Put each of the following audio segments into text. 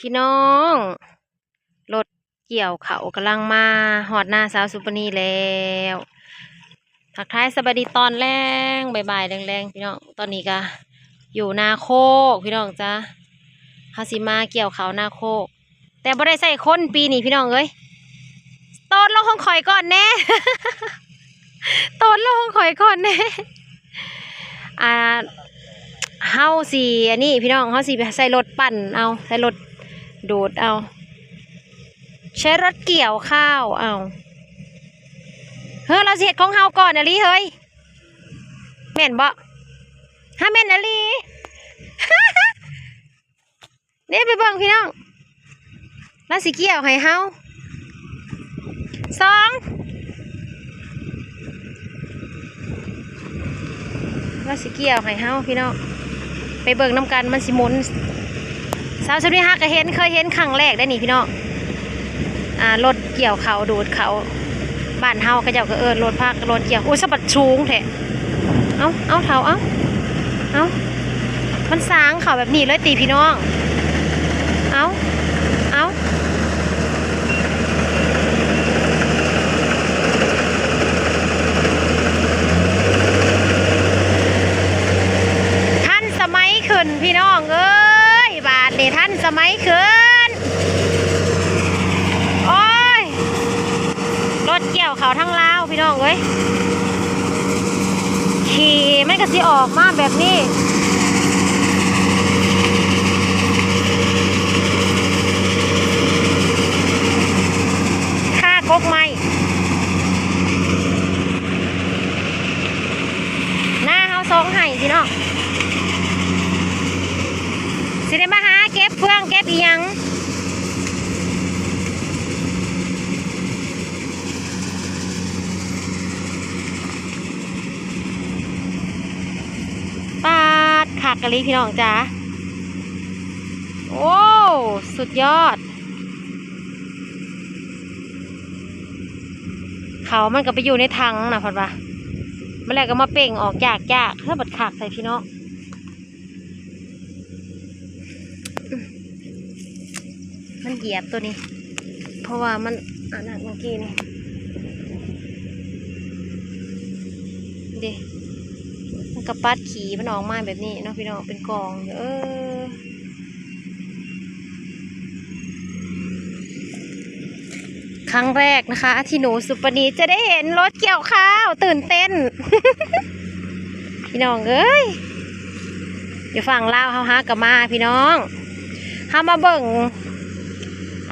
ພີ່ນ້ອງ ລົດກ່ຽວເຂົ້າກຳລັງມາຮອດນາສາວສຸປະນີແລ້ວ. ທັກທາຍສະບາຍດີຕອນແລງ ບ່າຍໆ ແລງໆ ພີ່ນ້ອງ. ຕອນນີ້ກະຢູ່ນາໂຄກ ພີ່ນ້ອງຈ້າ ເຮົາຊິມາກ່ຽວເຂົ້ານາໂຄກ ແຕ່ບໍ່ໄດ້ໃຊ້ຄົນປີນີ້ພີ່ນ້ອງເອີຍ. ໂຕນລົງຂອງຂ້ອຍກ່ອນແດ່ ໂຕນລົງຂອງຂ້ອຍກ່ອນແດ່. ອ່າ ເຮົາຊິອັນນີ້ພີ່ນ້ອງ ເຮົາຊິໄປໃຊ້ລົດປັ່ນເອົາ ໃຊ້ລົດດູດເອົາ ໃຊ້ລົດກ່ຽວຂ້າວເອົາ. ເຮີ ລາວຊິເຮັດຂອງເຮົາກ່ອນອີ່ຫຼີເຮີ້ຍ ແມ່ນບໍ່? ຫາແມ່ນອີ່ຫຼີ. ເດ້ ໄປເບິ່ງພີ່ນ້ອງ ລາວຊິກ່ຽວໃຫ້ເຮົາ ສອງ ລາວຊິກ່ຽວໃຫ້ເຮົາພີ່ນ້ອງ ໄປເບິ່ງນຳກັນ ມັນຊິໝູນ. ສາວສຸດນີ້ຫາກະເຫັນ ເຄີຍເຫັນຄັ້ງແລກໄດ໋ນີ້ພີ່ນ້ອງ. ອ່າ ລົດກ່ຽວເຂົ້າ ດູດເຂົ້າ ບ້ານເຮົາເຂົາເຈົ້າກະເອີ້ນລົດພາກ ລົດກ່ຽວ. ໂອ້ຍ ສະບັດສູງແທ້. ເອົາ ເອົາ ເຖົ້າ ເອົາ ເອົາ ມັນສາງເຂົ້າແບບນີ້ເລີຍຕິພີ່ນ້ອງ. ເອົາ ເອົາ ທັນສະໄໝຂຶ້ນພີ່ນ້ອງເອີຍ ບາດນີ້ທັນສະໄໝຂຶ້ນ. ໂອ້ຍ ລົດກ່ຽວເຂົ້າທາງລາວພີ່ນ້ອງເອີຍ ຂີ້ມັນກະຊິອອກມາແບບນີ້ ຄາກົກໄມ້. ນາເຮົາສອງໄຮ່ພີ່ນ້ອງ ຊິໄດ້ມາຫາເກັບເຟືອງເກັບອີ່ຫຍັງ. ປາດ ຄັກອີ່ຫຼີພີ່ນ້ອງຈ້າ ໂອ້ ສຸດຍອດ. ເຂົ້າມັນກະໄປຢູ່ໃນຖັງນະ ພັດວ່າ ມາແລ້ວກະມາເປັ່ງອອກຈາກໆ ເຮີ ບັດຄັກໃສ່ພີ່ນ້ອງ. ມັນຢຽບໂຕນີ້ ເພາະວ່າມັນອັນນັ້ນເມື່ອກີ້ນີ້ ເດ້ ມັນກະປັດຂີ້ມັນອອກມາແບບນີ້ເນາະພີ່ນ້ອງ ເປັນກອງ ເອີ. ຄັ້ງແລກນະຄະ ທີ່ໜູສຸປະນີຈະໄດ້ເຫັນລົດກ່ຽວຂ້າວ ຕື່ນເຕັ້ນ ພີ່ນ້ອງເອີຍ. ຢູ່ຝັ່ງລາວເຮົາຫາກະມາພີ່ນ້ອງ ເຮົາມາເບິ່ງ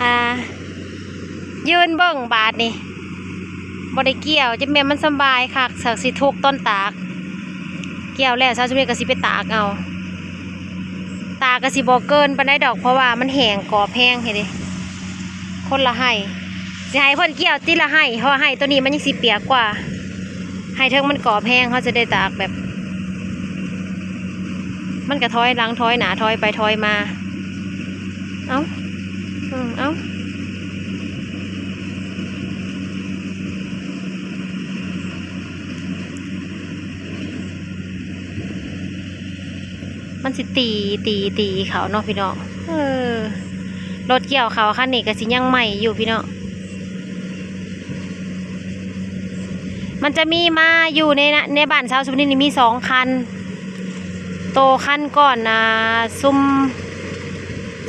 ອ່າ ຢືນເບິ່ງບາດນີ້ ບໍ່ໄດ້ກ່ຽວ ຈະແມ່ນມັນສຳບາຍຄັກ ສັກຊິທຸກຕອນຕາກ. ກ່ຽວແລ້ວສາວສຸເມກະຊິໄປຕາກເອົາ ຕາກກະຊິບໍ່ເກີນປານໃດດອກ ເພາະວ່າມັນແຫ້ງກອບແຮງເດ. ຄົນລະໄຮ່ ຊິໃຫ້ເພິ່ນກ່ຽວທີລະໄຮ່ ເພາະວ່າໄຮ່ໂຕນີ້ມັນຍັງຊິປຽກກວ່າ ໄຮ່ເທິງມັນກອບແຮງ ເຮົາຈະໄດ້ຕາກແບບ ມັນກະຖອຍຫຼັງຖອຍໜ້າ ຖອຍໄປຖອຍມາ. ເອົາ ເອີ ເອົາ ມັນຊິຕີ ຕີ ຕີເຂົ້າເນາະພີ່ນ້ອງ. ເອີ ລົດກ່ຽວເຂົ້າຄັນນີ້ກະຊິຍັງໃໝ່ຢູ່ພີ່ນ້ອງ. ມັນຈະມີມາຢູ່ໃນ ໃນບ້ານສາວສຸມນິນນີ້ມີສອງຄັນ ໂຕຄັນກ່ອນນະ ຊຸມ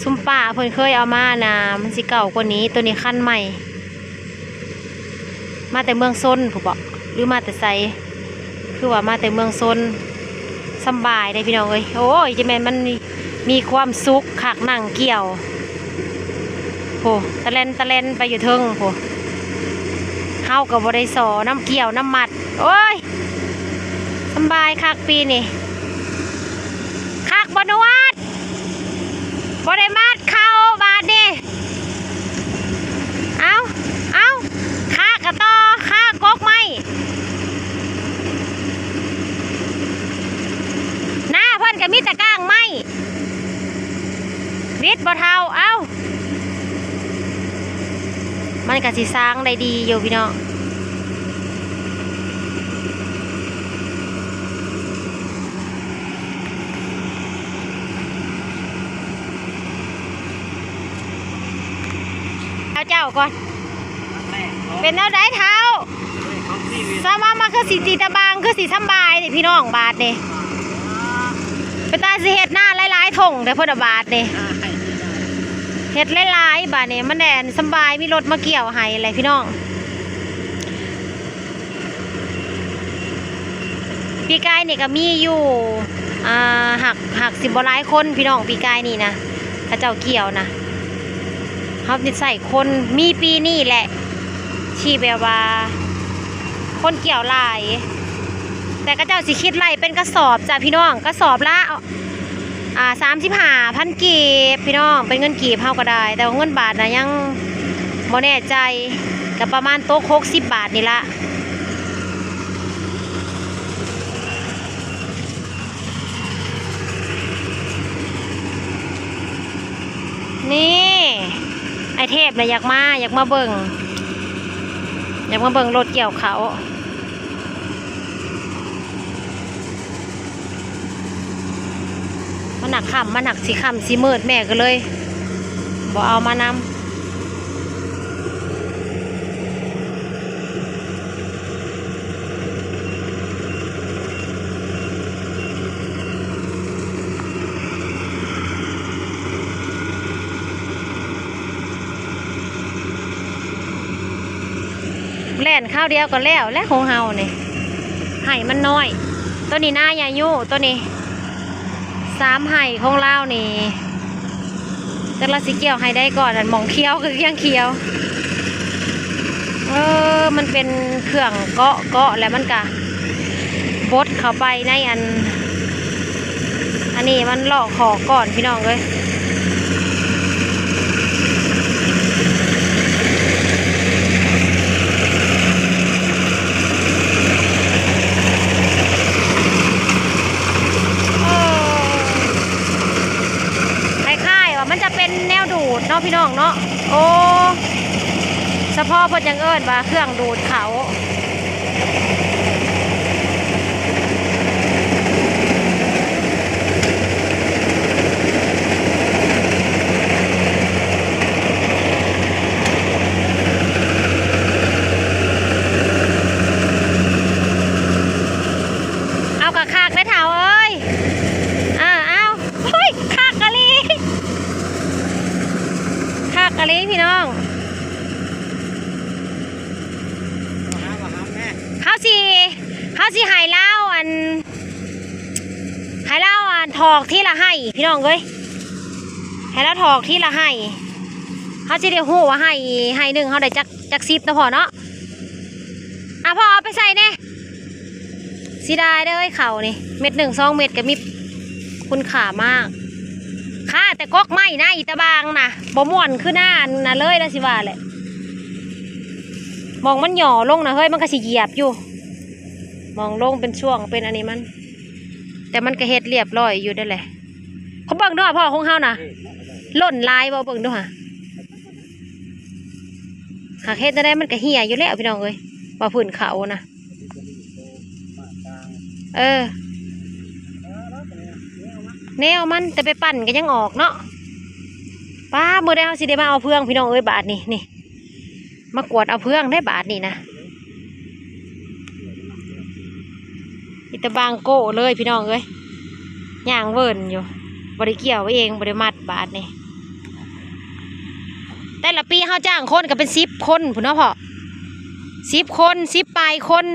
ຊຸມປ້າເພິ່ນເຄີຍເອົາມານະ ມັນຊິເກົ່າກວ່ານີ້ ໂຕນີ້ຄັນໃໝ່. ມາແຕ່ເມືອງຊົນພຸ້ນບໍ ຫຼືມາແຕ່ໃສ? ຄືວ່າມາແຕ່ເມືອງຊົນ. ສຳບາຍເດ້ພີ່ນ້ອງເອີຍ. ໂອ້ຍ ຈະແມ່ນມັນມີຄວາມສຸກຄັກ ນັ່ງກ່ຽວ ໂອ້ ຕະແລ່ນຕະແລ່ນໄປຢູ່ເທິງ ໂອ້ ເຮົາກໍບໍ່ໄດ້ສໍນຳ ກ່ຽວນຳມັດ. ໂອ້ຍ ສຳບາຍຄັກປີນີ້ ຄັກບໍ່ນວດ? ບໍ່ໄດ້ມັດເຂົ້າບາດນີ້. ເອົາ ເອົາ ຄາກະຕໍ່ ຄາກົກໄມ້. ນາເພິ່ນກະມີແຕ່ກ້າງໄມ້ ວິດບໍ່ເທົ່າ. ເອົາ ມັນກະຊິສ້າງໄດ້ດີຢູ່ພີ່ນ້ອງ. ເ ເຈົ້າກ່ອນ. ເປັນແນວໃດທ້າວ? ສາມາດມາຄືຊິຕີຕະບາງ ຄືຊິສຳບາຍນີ້ພີ່ນ້ອງ ບາດນີ້. ເປັນຕາຊິເຮັດນາຫຼາຍໆຖົງແທ້ພຸ້ນນະບາດນີ້. ເຮັດຫຼາຍໆບາດນີ້ ມັນແລ່ນສຳບາຍ ມີລົດມາກ່ຽວໃຫ້ແຫຼະພີ່ນ້ອງ. ປີກາຍນີ້ກໍມີຢູ່ ອ່າ ຫາກ ຫາກຊິບໍ່ຫຼາຍຄົນພີ່ນ້ອງ ປີກາຍນີ້ນະ ເຂົາເຈົ້າກ່ຽວນະ. ເຮົານີ້ໃຊ້ຄົນ ມີປີນີ້ແຫຼະທີ່ແບບວ່າຄົນກ່ຽວຫຼາຍ ແຕ່ເຂົາເຈົ້າຊິຄິດໄລ່ເປັນກະສອບຈ້ະພີ່ນ້ອງ ກະສອບລະ ອ່າ ສາມສິບຫ້າພັນກີບພີ່ນ້ອງ ເປັນເງິນກີບເຮົາກໍໄດ້ ແຕ່ວ່າເງິນບາດນະຍັງບໍ່ແນ່ໃຈ ກໍປະມານຕົກຫົກສິບບາດນີ້ລະ. ນີ້ ອ້າຍເທບນະຢາກມາ ຢາກມາເບິ່ງ ຢາກມາເບິ່ງລົດກ່ຽວເຂົ້າ. ມັນໜັກຄ່ຳ ມັນໜັກຊິຄ່ຳຊິມືດ ແມ່ກໍເລີຍບໍ່ເອົາມານຳ. ແລ່ນຄາວດຽວກໍແລ້ວແຫຼະຂອງເຮົານີ້ ໄຮ່ມັນນ້ອຍ. ໂຕນີ້ນາຍາຍຸ ໂຕນີ້ ສາມໄຮ່ຂອງລາວນີ້ ຈັກລາວຊິກ່ຽວໄຮ່ໃດກ່ອນ ອັນໝ່ອງຂຽວກໍຍັງຂຽວ. ເອີ ມັນເປັນເຄື່ອງເກາະ ເກາະແລ້ວມັນກະບົດເຂົ້າໄປໃນອັນ ອັນນີ້ມັນເລາະຂອກກ່ອນພີ່ນ້ອງເອີຍ. ເອີ ຄ້າຍໆວ່າມັນຈະເປັນແນວດູດເນາະພີ່ນ້ອງເນາະ. ໂອ້ ສະເພາະເພິ່ນຈັ່ງເອີ້ນວ່າເຄື່ອງດູດເຂົ້າ. ເອົາກະຄັກເດ້ທ້າວເອີຍ. ເອີ ເອົາ ໂອ້ຍ ຄັກອີ່ຫຼີ ຄັກອີ່ຫຼີພີ່ນ້ອງ. ເຮົາຊິ ເຮົາຊິໃຫ້ລາວ ອັນ ໃຫ້ລາວ ອັນ ຖອກທີລະໄຮ່ພີ່ນ້ອງເອີຍ ໃຫ້ລາວຖອກທີລະໄຮ່. ເຮົາຊິໄດ້ຮູ້ວ່າໄຮ່ ໄຮ່ໜຶ່ງເຮົາໄດ້ຈັກ ຈັກສິບເນາະພໍ່ເນາະ. ອ່ະ ພໍ່ເອົາໄປໃສ່ແດ່. ເສຍດາຍເດີເຂົ້ານີ້ ເມັດໜຶ່ງສອງເມັດກໍມີຄຸນຄ່າມາກ. ຄ່າແຕ່ກົກໄມ້ນະ ອີຕາບາງນະ ບໍ່ມ່ວນຄືນາອັນນັ້ນເລີຍລະ ຊິວ່າແຫຼະ. ໝ່ອງມັນຫຍໍ້ລົງນະເຮີ້ຍ ມັນກໍຊິຢຽບຢູ່ ໝ່ອງລົງເປັນຊ່ວງເປັນອັນນີ້ມັນ ແຕ່ມັນກໍເຮັດລຽບລ້ອຍຢູ່ນັ້ນແຫຼະ. ເຂົາເບິ່ງດູພໍ່ຂອງເຮົານະ ຫຼົ່ນຫຼາຍບໍ່ ເບິ່ງດູຫາ. ຫາກເຮັດແນວໃດມັນກະເຫ່ຍຢູ່ແລ້ວພີ່ນ້ອງເອີຍ ວ່າພື້ນເຂົານະ. ເອີ ແນວມັນ ແຕ່ໄປປັ່ນກະຍັງອອກເນາະ. ປ້າ ມື້ໃດເຮົາຊິໄດ້ມາເອົາເຟືອງພີ່ນ້ອງເອີຍ ບາດນີ້ ນີ້ ມາກວດເອົາເຟືອງໄດ້ບາດນີ້ນະ. ມີແຕ່ບາງໂກ້ເລີຍພີ່ນ້ອງເອີຍ ຍ່າງເວີນຢູ່ ບໍ່ໄດ້ກ່ຽວເອງ ບໍ່ໄດ້ມັດບາດນີ້. ແຕ່ລະປີເຮົາຈ້າງຄົນກໍເປັນສິບຄົນພຸ້ນເນາະພໍ່ ສິບຄົນ ສິບປາຍຄົນ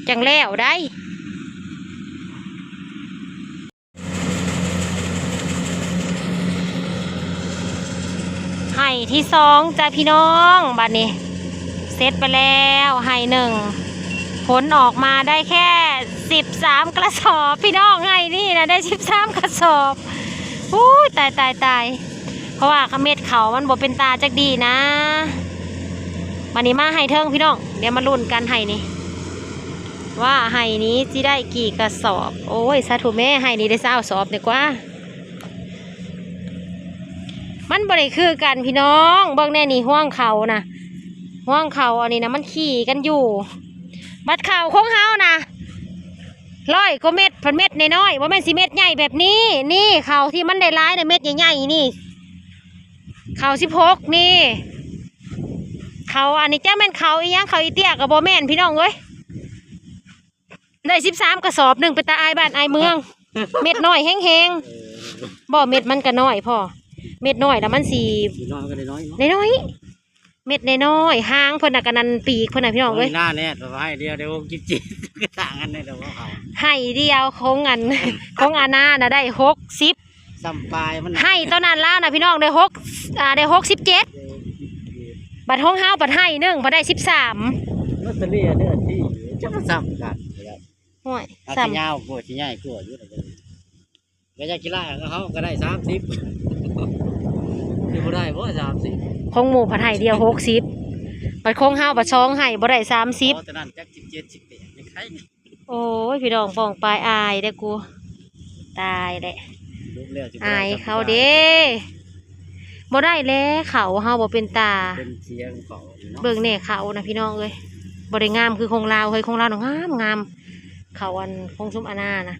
ຈັ່ງແລ້ວໄດ໋. ໄຮ່ທີສອງຈ້າພີ່ນ້ອງ ບາດນີ້ເສັດໄປແລ້ວໄຮ່ໜຶ່ງ ຜົນອອກມາໄດ້ແຄ່ສິບສາມກະສອບພີ່ນ້ອງ. ໄຮ່ນີ້ນະໄດ້ສິບສາມກະສອບ. ໂອ້ຍ ຕາຍ ຕາຍ ຕາຍ ເພາະວ່າເມັດເຂົ້າມັນບໍ່ເປັນຕາຈັກດີນະ. ບາດນີ້ມາໄຮ່ເທິງພີ່ນ້ອງ ດຽວມາລຸ້ນກັນໄຮ່ນີ້ ວ່າໄຮ່ນີ້ຊິໄດ້ກີ່ກະສອບ. ໂອ້ຍ ສາທຸແມ້ ໄຮ່ນີ້ໄດ້ຊາວສອບດີກວ່າ. ມັນບໍ່ໄດ້ຄືກັນພີ່ນ້ອງ ເບິ່ງແດ່ນີ້ ຮວງເຂົ້ານະ ຮວງເຂົ້າອັນນີ້ນະ ມັນຂີ່ກັນຢູ່. ບັດເຂົ້າຂອງເຮົານະ ຮ້ອຍກວ່າເມັດ ພັດເມັດນ້ອຍໆ ບໍ່ແມ່ນຊິເມັດໃຫຍ່ແບບນີ້. ນີ້ ເຂົ້າທີ່ມັນໄດ້ຫຼາຍນະ ເມັດໃຫຍ່ໆນີ້ ເຂົ້າສິບຫົກນີ້ ເຂົ້າອັນນີ້ຈັກແມ່ນເຂົ້າອີ່ຫຍັງ ເຂົ້າອີເຕ້ຍກໍບໍ່ແມ່ນ ພີ່ນ້ອງເອີຍ. ໄດ້ສິບສາມກະສອບໜຶ່ງ ເປັນຕາອາຍບ້ານອາຍເມືອງ. ເມັດນ້ອຍແຮງໆ. ເອີ ບໍ່ ເມັດມັນກະນ້ອຍພໍ ເມັດນ້ອຍລະມັນຊິ ສີນ້ອຍມັນກະໄດ້ນ້ອຍເນາະ ໄດ້ນ້ອຍ. ເມັດນ້ອຍໆ ຫາງເພິ່ນນະກະນັ້ນ ປີກເພິ່ນນະ ພີ່ນ້ອງເອີຍ. ໂອ້ຍ ໜ້າແນ່ ໃຫ້ດຽວ ດຽວຫົກສິບເຈັດ ຕ່າງກັນແນ່ ດຽວເອົາ ໃຫ້ດຽວຂອງອັນ ຂອງອານານະໄດ້ຫົກສິບ ສ່ຳປາຍມັນ ໃຫ້ຕອນນັ້ນລາວນະ ພີ່ນ້ອງ ໄດ້ຫົກ ອ່າ ໄດ້ຫົກສິບເຈັດ ເອີ ຫົກສິບເຈັດ ບັດຂອງເຮົາບັດໃຫ້ໜຶ່ງ ບັດໄດ້ສິບສາມ ມັນສະເລ່ຍເດ້ອ ທີ່ຈັກມັນສ່ຳກັນ. ໂອ້ຍ ມັນຊິຍາວກວ່າ ຊິໃຫຍ່ກວ່າຢູ່ ກໍຢາກກິນຫຼາຍ ເຮົາກໍໄດ້ສາມສິບ ຊິບໍ່ໄດ້ບໍ່ສາມສິບ ຂອງໝູ່ພັດໃຫ້ດຽວຫົກສິບ ບັດຂອງເຮົາບັດສອງໃຫ້ບໍ່ໄດ້ສາມສິບ. ອໍ ຕອນນັ້ນຈັກສິບເຈັດ ສິບແປດ ຍັງໄຄ. ໂອ້ຍ ພີ່ນ້ອງ ປ້ອງປາຍອາຍເດ້ກູ ຕາຍແຫຼະ ອາຍເຂົາເດ້. ບໍ່ໄດ້ແລ້ວ ເຂົາເຮົາບໍ່ເປັນຕາ ເປັນເສຍເຂົາເນາະ. ເບິ່ງແນ່ເຂົານະ ພີ່ນ້ອງເອີຍ ບໍ່ໄດ້ງາມຄືຂອງລາວເຮີ້ຍ ຂອງລາວນະງາມໆ ເຂົາອັນຂອງຊຸມອານານະ.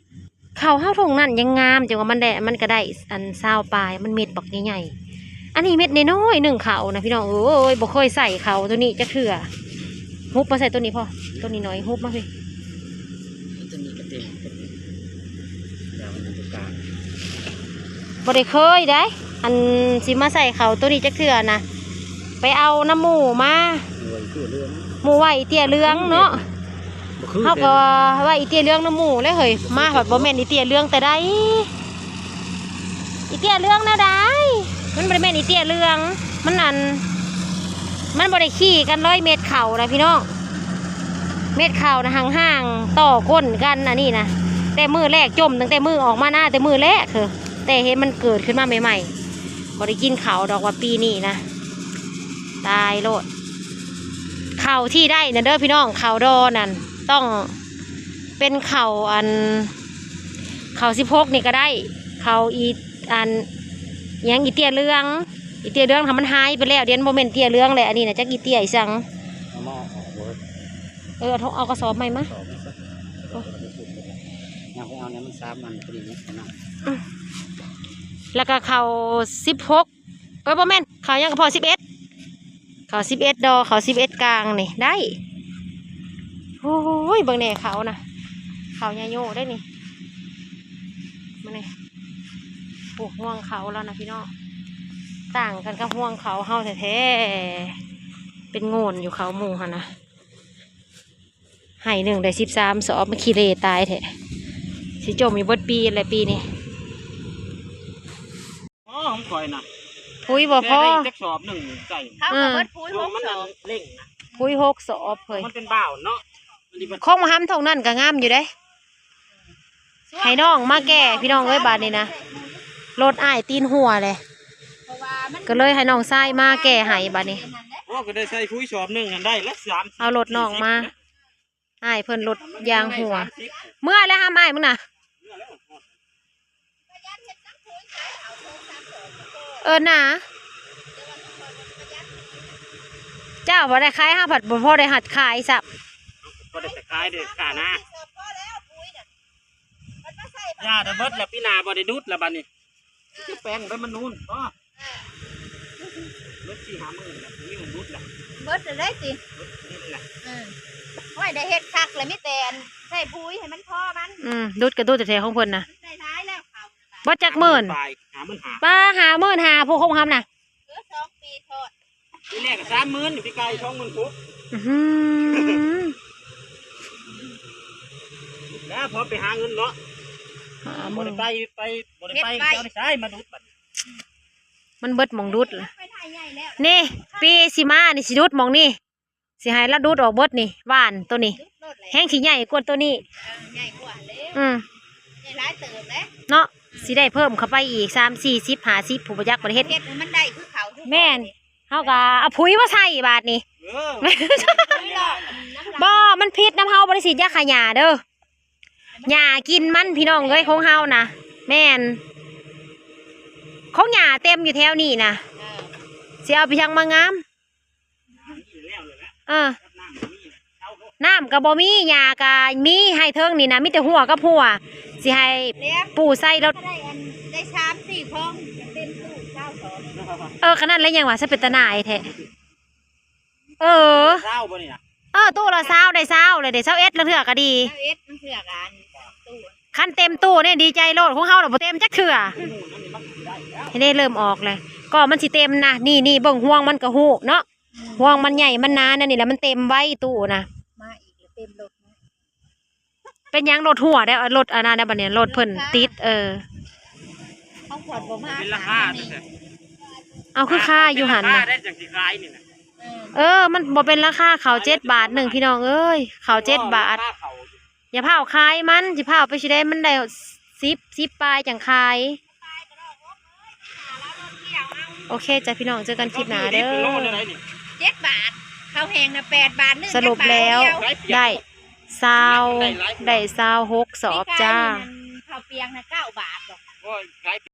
ເຂົ້າເຮົາທົ່ງນັ້ນຍັງງາມ ຈັ່ງວ່າມັນໄດ້ ມັນກະໄດ້ອັນຊາວປາຍ ມັນເມັດບັກໃຫຍ່ໆ. ອັນນີ້ເມັດນ້ອຍໆໜຶ່ງເຂົ້ານະ ພີ່ນ້ອງເອີຍ ບໍ່ເຄີຍໃສ່ເຂົ້າໂຕນີ້ຈັກເທື່ອ. ຫຸບມາໃສ່ໂຕນີ້ພໍ ໂຕນີ້ໜ້ອຍ ຫຸບມາພີ້ ໂຕນີ້ກະເຕັມ ດຽວມັນຢູ່ກາງ ບໍ່ໄດ້ເຄີຍໃດ ອັນຊິມາໃສ່ເຂົ້າໂຕນີ້ຈັກເທື່ອນະ. ໄປເອົານຳໝູ່ມາ ໝູ່ໄວ້ເຕ້ຍເຫຼືອງເນາະ. ເຮົາກໍວ່າອີເຕ້ຍເຫຼືອງນຳໝູ່ແຫຼະເຮີ້ຍ ມາພັດບໍ່ແມ່ນອີເຕ້ຍເຫຼືອງແຕ່ໃດ. ອີເຕ້ຍເຫຼືອງແນວໃດ? ມັນບໍ່ໄດ້ແມ່ນອີເຕ້ຍເຫຼືອງ ມັນອັນ ມັນບໍ່ໄດ້ຂີ່ກັນເລີຍ ເມັດເຂົ້ານະ ພີ່ນ້ອງ. ເມັດເຂົ້ານະຫ່າງໆ ຕໍ່ກົ້ນກັນ ອັນນີ້ນະ ແຕ່ມື້ແລກ ຈົ່ມຕັ້ງແຕ່ມື້ອອກມານາ ແຕ່ມື້ແລກເຮີ້ຍ ແຕ່ເຫັນມັນເກີດຂຶ້ນມາໃໝ່ໆ. ບໍ່ໄດ້ກິນເຂົ້າດອກວ່າປີນີ້ນະ ຕາຍໂລດ. ເຂົ້າທີ່ໄດ້ນະເດີພີ່ນ້ອງ ເຂົ້າດໍນັ້ນ ຕ້ອງເປັນເຂົ້າອັນ ເຂົ້າສິບຫົກນີ້ກະໄດ້ ເຂົ້າອີ ອັນ ຫຍັງ ອີເຕ້ຍເຫຼືອງ ອີເຕ້ຍເຫຼືອງຫັ້ນມັນຫາຍໄປແລ້ວ ດຽວນີ້ບໍ່ແມ່ນເຕ້ຍເຫຼືອງແຫຼະ. ອັນນີ້ນະ ຈັກອີເຕ້ຍອີສັງ ເອົາມາອອກເບິດ. ເອີ ເອົາ ເອົາກະສອບໃໝ່ມາ ກະສອບໃໝ່ຊະ ເອົາໄປເອົາແນວມັນສາມອັນພໍດີນີ້ນະ. ອືມ ແລ້ວກະເຂົ້າສິບຫົກ ເອີຍ ບໍ່ແມ່ນ ເຂົ້າຫຍັງກະພໍ ສິບເອັດ ເຂົ້າສິບເອັດດອກ ເຂົ້າສິບເອັດກາງນີ້ໄດ້. ໂອ້ຍ ເບິ່ງແນ່ເຂົ້ານະ ເຂົ້າຍາໂຍໄດ໋ນີ້ ມານີ້. ໂອ້ ຮວງເຂົ້າລາວນະພີ່ນ້ອງ ຕ່າງກັນກັບຮວງເຂົ້າເຮົາແທ້ໆ ເປັນໂງ່ນຢູ່ເຂົ້າໝູ່ຫັ້ນນະ. ໄຮ່ໜຶ່ງໄດ້ສິບສາມສອບ ມັນຂີ້ເລຕາຍແທ້ ຊິຈົ່ມຢູ່ເບິດປີແຫຼະປີນີ້. ອໍ ຂອງຂ້ອຍນະ ປຸ໋ຍບໍ່ພໍ ແຕ່ໄດ້ຈັກສອບໜຶ່ງໃສ່ ເຮົາກໍເບິດປຸ໋ຍຫົກສອບ ເລັ່ງນະ ປຸ໋ຍຫົກສອບເຮີ້ຍ ມັນເປັນບ່າວເນາະ. ຂອງມະຫຳທົ່ງນັ້ນກໍງາມຢູ່ເດ້ ໃຫ້ນ້ອງມາແກ່ພີ່ນ້ອງເອີຍ ບາດນີ້ນະ ລົດອ້າຍຕີນຮົ່ວແຫຼະ ກໍເລີຍໃຫ້ນ້ອງຊາຍມາແກ່ໃຫ້ບາດນີ້. ໂອ້ ກໍໄດ້ໃສ່ປຸ໋ຍສອບໜຶ່ງຫັ້ນໄດ້ລະສາມ ເອົາລົດນ້ອງມາ ອ້າຍເພິ່ນລົດຢາງຮົ່ວ. ເມື່ອແລ້ວຫຳອ້າຍມຶງນະ ເອີນາ ເຈົ້າບໍ່ໄດ້ຂາຍ ເຮົາພັດບໍ່ພໍໄດ້ຮັດຂາຍຊ້ຳ ບໍ່ໄດ້ໄປຂາຍເດ້ ຄ່ານາ ຢ່າໄດ້ເບິດແລ້ວ ປີໜ້າບໍ່ໄດ້ດຸດແລ້ວບາດນີ້. ຈະແປງໄປມັນນູນບໍ່ ເບິດສີ່ຫ້າໝື່ນລະ ມີມັນດຸດລະ ເບິດແລ້ວເດ້ຕິ ເບິດນີ້ລະ ເອີ ໂອ້ຍ ໄດ້ເຮັດຄັກລະ ມີແຕ່ອັນໃສ່ປຸ໋ຍໃຫ້ມັນພໍມັນ. ອືມ ດຸດກະດຸດແທ້ໆຂອງເພິ່ນນະ ໄດ້ຫຼາຍແລ້ວເຂົາ ບໍ່ຈັກໝື່ນ ປາຍຫ້າໝື່ນຫ້າ ປາ ຫ້າໝື່ນຫ້າ ຜູ້ຄົງຫຳນະ. ເອີ ສອງປີທອດ ປີແລກກະສາມໝື່ນ ປີກາຍສອງໝື່ນຫົກ. ອືຫື ແລ້ວພໍໄປຫາເງິນເນາະ ຫ້າໝື່ນ ບໍ່ໄດ້ໄປ ໄປ ບໍ່ໄດ້ໄປ ເຮັດໄວ້ ເຈົ້າໄດ້ໃຊ້ມາດຸດບັດ ມັນເບິດໝ່ອງດຸດລະ ໄປໄດ້ໃຫຍ່ແລ້ວ ນີ້ ປີຊິມານີ້ຊິດຸດໝ່ອງນີ້ ຊິໃຫ້ລາວດຸດອອກເບິດນີ້ ຫວ່ານໂຕນີ້ ແຮງຊິໃຫຍ່ກວ່າໂຕນີ້ ເອີ ໃຫຍ່ກວ່າເດ້ ອືມ ໃຫຍ່ຫຼາຍເຕີບເດ້ ເນາະ ຊິໄດ້ເພີ່ມເຂົ້າໄປອີກສາມ ສີ່ສິບ ຫ້າສິບ ຜູ້ບໍ່ຈັກບໍ່ໄດ້ເຮັດ ເຮັດໃຫ້ມັນໄດ້ຄືເຂົາ ແມ່ນ ເຮົາກະເອົາປຸ໋ຍມາໃສ່ບາດນີ້ ເອີ ບໍ່ ມັນຜິດນຳເຮົາບໍ່ໄດ້ສີດຢາຂ້າຫຍ້າເດີ ຫຍ້າກິນມັນພີ່ນ້ອງເອີຍ ຂອງເຮົານະ ແມ່ນ ຂອງຫຍ້າເຕັມຢູ່ແຖວນີ້ນະ ເອີ ຊິເອົາໄປຫຍັງມາງາມ ເອີ ນ້ຳກະບໍ່ມີ ຫຍ້າກະມີ ໄຮ່ເທິງນີ້ນະ ມີແຕ່ຮົ້ວກັບຮົ້ວ ຊິໃຫ້ປູ່ໃສ່ລົດ ໄດ້ອັນ ໄດ້ສາມສີ່ຄອງ ເຕັມຕູ້ຊາວສອງ ເອີ ຂະໜາດແລ້ວຍັງວ່າ ຊະເປັນຕາໜ່າຍແທ້. เออ ซาวบ่นี่นะ เออ ตู้ละซาว ได้ซาวเลยเด้ ซาวเอ็ด ลางเทื่อก็ดี ซาวเอ็ด ลางเทื่อก็อัน ตู้ คันเต็มตู้นี่ดีใจโลด ของเฮาน่ะบ่เต็มจักเทื่อ เห็นได้เริ่มออกเลย ก็มันสิเต็มนะ นี่ นี่ เบิ่งห่วงมันก็ฮู้เนาะ ห่วงมันใหญ่มันหนานั่นนี่แหละ มันเต็มไว้ตู้นะ มาอีกแล้ว เต็มรถนะ เป็นหยังรถหัวได้ รถอันนั้นได้บัดนี้ รถเพิ่นติด เออ ของขวัญบ่มา เป็นราคา เอาคือค่าอยู่หั่น ราคา นะ ได้จังสิขายนี่นะ เออ มันบ่เป็นราคาข้าวเจ็ดบาทหนึ่ง พี่น้องเอ้ย ข้าวเจ็ดบาท ราคาข้าว อย่าพาเอาขายมัน สิพาเอาไปสิได้ มันได้สิบ สิบปลายจังขาย โอเคจ้ะพี่น้อง เจอกันคลิปหน้าเด้อ เจ็ดบาท ข้าวแห้งน่ะแปดบาท นึ่ง สรุปแล้ว จักบาทเดียว ได้ซาว ได้ซาวหกสอบจ้า ปีกายนี่นั่นข้าวเปียกน่ะเก้าบาทดอก โอ้ย ขาย